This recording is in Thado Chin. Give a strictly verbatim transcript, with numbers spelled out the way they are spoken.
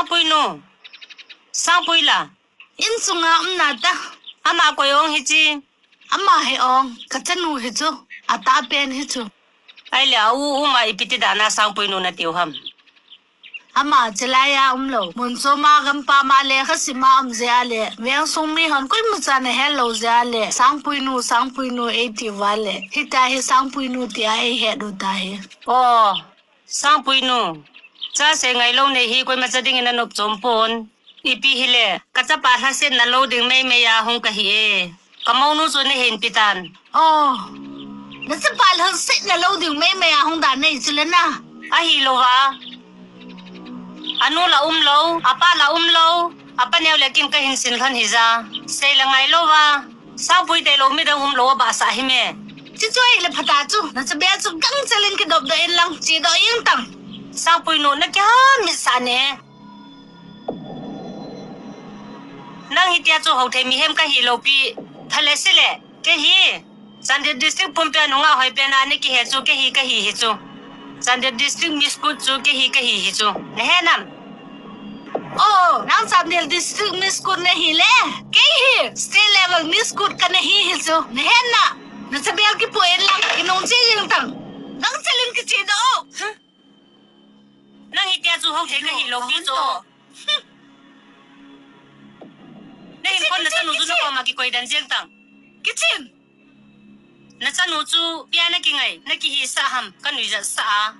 Sangpuinu. Sangpui la. Insunga um nata. Ama koi ong hichi. Ama hi ong. Kachanu hichu. Atahpen hichu. Ahile a u uma ipi ti dana Sangpuinu natiu ham. Ama chilaiya umlou. Mun choma gampam a lekha sima um jeh a le. Vengsung mihon koimacha nahet lou jeh a le. Sangpuinu, Sangpuinu eitiu a le. Hitia hi Sangpuinu tia eihet u tahi. O, Sangpuinu. Chasei ngailou nei hi koimacha dingin anop chompon. Ipi hile, kachapa lhasetna lou ding meimei a hung kahi e. Kamounu chu nahin pitan. O, nachapa lhasetna lou ding meimei a hung dan nei chule na. Ahilouva. Anu la umlou, apa la umlou, apa neo le kin kahin sin lhon hija. Sei la ngailouva. Sangpui teilou midang umlou abahsah hime. Chuchu ahile phata chu, nachabel chu gangchelin kidopdoh inlang, chedoh ingtang. Sangpuinu, nakiha mitsah ne. Nang hitia chu houthei mihem kahilou pi. Phale sile, kei hi Chandel District pumpia nungah hoipena nakihe chu kei hi kahi hichu. Chandel District Miss Good chu kei hi kahi hichu. Nahe nam? O, nang Chandel District Miss Good nahile, kei hi State Level Miss Good kanahi hichu. Nahe na? Nachabel kipoh inlang, kinungche jingtang. Gangchelin kichedoh. Nang hitia chu houthei kahilou pi chu. Nahin khon nachanu chu nakoma kikoi den jingtang. Kichen. Nachanu chu pia nakingai, nakihisah ham, kanuijatsah a.